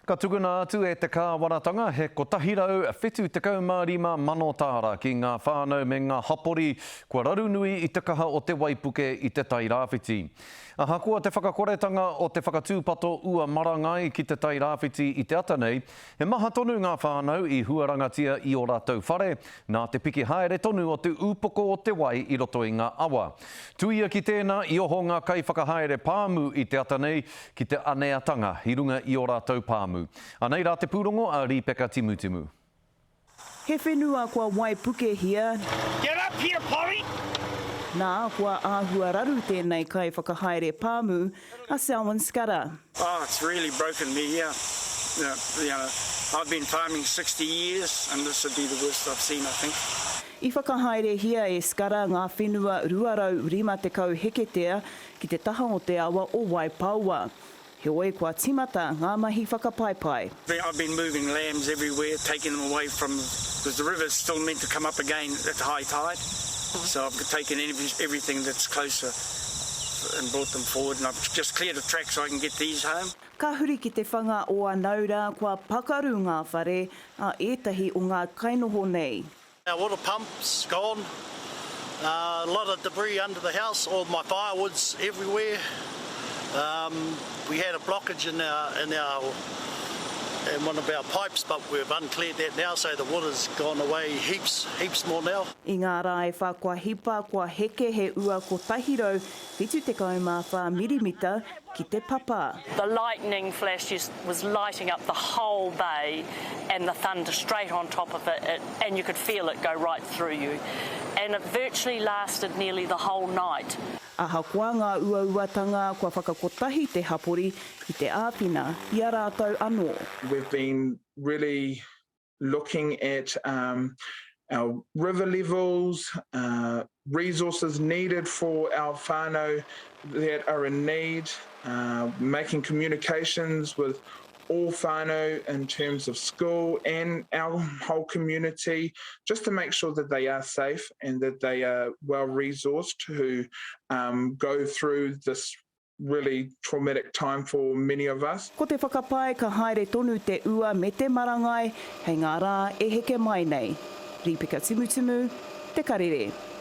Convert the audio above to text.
Ka tukuna atu e te kāwanatanga he 175,000 tāra ki ngā whānau me ngā hapori kua raru nui i te kaha o te waipuke i Te Tai Rāwhiti. Ahakoa te whakakoretanga o te whakatūpato ua marangai ki Te Tai Rāwhiti i te ata nei, he maha tonu ngā whānau i huarangatia i ō rātou whare nā te piki haere tonu o te upoko o te wai i roto i ngā awa. Tuia ki tēnā i oho ngā kaiwhakahaere pāmu i te ata nei ki te aneatanga i runga i ō rātou pāmu. Anei rā te pūrongo a Rīpeka Timutimu. He whenua kua waipukehia. Get up here, Polly! Nā, kua āhua raru tēnei kaiwhakahaere pāmu, a Selwyn Scudder. Oh, it's really broken me, yeah. Yeah, you know, I've been farming 60 years and this would be the worst I've seen, I think. I whakahaerehia e Scudder ngā whenua 250 heketea ki te taha o te awa o Waipaoa. Heoi, kua tīmata ngā mahi whakapaipai. I've been moving lambs everywhere, taking them away from, because the river's still meant to come up again at high tide, so I've taken everything that's closer and brought them forward and I've just cleared a track so I can get these home. Ka huri ki te whanga o Anaura kua pakaru ngā whare a ētahi o ngā kainoho nei. Our water pump's gone, a lot of debris under the house, all my firewood's everywhere, um, we had a blockage in our, in our, in one of our pipes but we've uncleared that now so the water's gone away heaps, heaps more now. I ngā rā e wha kua hipa, kua heke he ua 174 mirimita ki te papa. The lightning flash just was lighting up the whole bay and the thunder straight on top of it, it and you could feel it go right through you and it virtually lasted nearly the whole night. Ahakoa ngā uauatanga kua whakakotahi te hapori ki te āwhina i a rātou anō. We've been really looking at um, our river levels, uh, resources needed for our whānau that are in need, uh, making communications with all whānau in terms of school and our whole community, just to make sure that they are safe and that they are well resourced to um, go through this really traumatic time for many of us. Ko te whakapae ka haere tonu te ua me te marangai hei ngā rā e heke mai nei. Rīpeka Timutimu, Te Karere.